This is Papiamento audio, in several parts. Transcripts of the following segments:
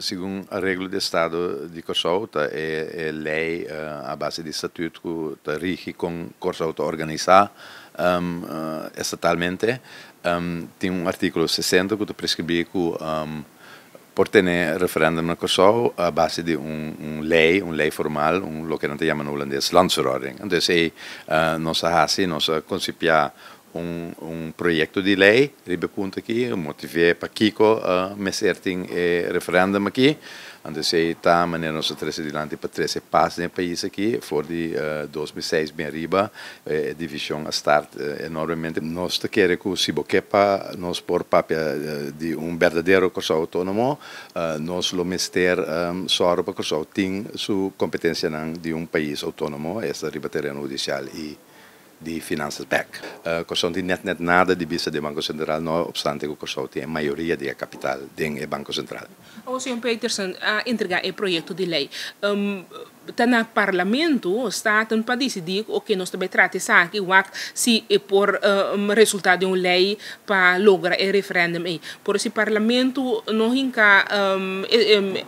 Segun Areglo di Estado di Kòrsou ta e lei a base di statuut ku ta rigi kon Kòrsou ta organisá estatalmente. Tin un artíkulo 60 ku ta preskribí ku por tene referèndum na Kòrsou a base di un lei, un lei formal, un loke nan ta yama na hulandes landsverordening. Entonces ei nos a hasi, nos a konsipiá un proyekto di lei riba e punto aki, motiv'é pakiko mester tin e referèndum aki. Anto esei ta manera nos a trese dilanti pa trese pas den e pais aki. For di 2006 bin ariba e divishon a start enormemente. Nos ta kere ku si bo ke pa nos por papia di un berdadero Kòrsou outónomo, nos lo mester sòru pa Kòrsou tin su kompetensianan di un pais outónomo, esta riba tereno hudisial i di finansas bèk. Kòrsou no tin nèt nèt nada di bisa den Banko Sentral, no opstante ku Kòrsou tin e mayoria di e kapital den e Banko Sentral. Awor señor Peterson a entregá e proyekto di lei. Ta na Parlamento, Staten, pa disidí ku oke nos ta bai trata esaki, wak si e por resultá den un lei pa logra e referèndum ei. Por si Parlamento no hinka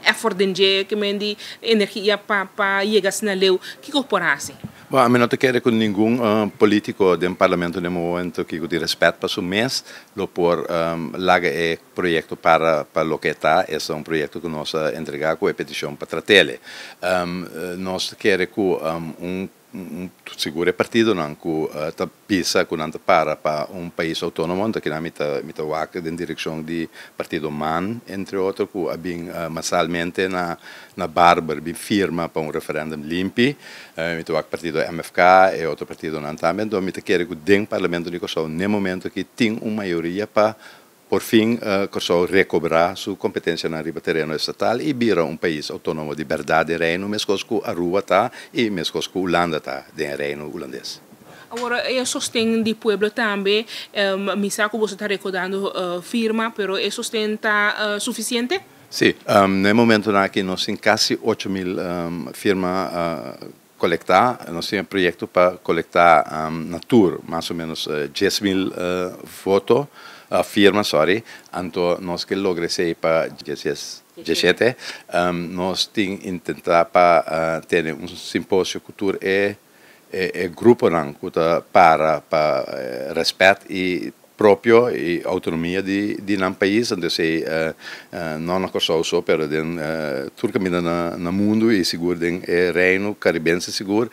èfort den dje, ke men di energia pa yega asina leu, kiko por hasi? Bon, ami no ta kere ku ningun polítiko den parlamento den momento aki ku tin rèspèt pa su mes lo por laga e proyekto para pa loke e ta. Esta un proyekto ku nos a entregá ku e petishon pa trat'ele. Nos ta kere ku un sigur e partidonan ku ta bisa ku nan ta para pa un pais outónomo, anto kinan mi ta wak den direkshon di partido MAN, entre otro, ku a bin masalmente na Barber bin firma pa un referèndum limpi. Mi ta wak partido MFK e otro partidonan tambe. Anto mi ta kere ku den parlamento di Kòrsou n'e momento aki tin un mayoria pa por fin Kòrsou rekobrá su kompetensianan riba tereno estatal i bira un pais outónomo di bèrdat den Reino, meskos ku Aruba ta i meskos ku Hulanda ta den Reino Hulandes. Awor e sosten di pueblo tambe, mi sa ku boso ta rekodando firma, pero e sosten ta sufisiente? Sí, na e momentonan aki nos tin kasi 8000 firma kolektá. Nos tin e proyekto pa kolektá na tur mas o ménos 10.000 voto, firma, sorry. Anto nos ke logra esei pa 17. Nos tin intentá pa tene un simposio ku tur e gruponan ku ta para pa rèspèt i propio i outonomia di nan pais. Anto esei no na Kòrsou so, pero den tur kaminda na mundu i sigur den e Reino Karibense sigur.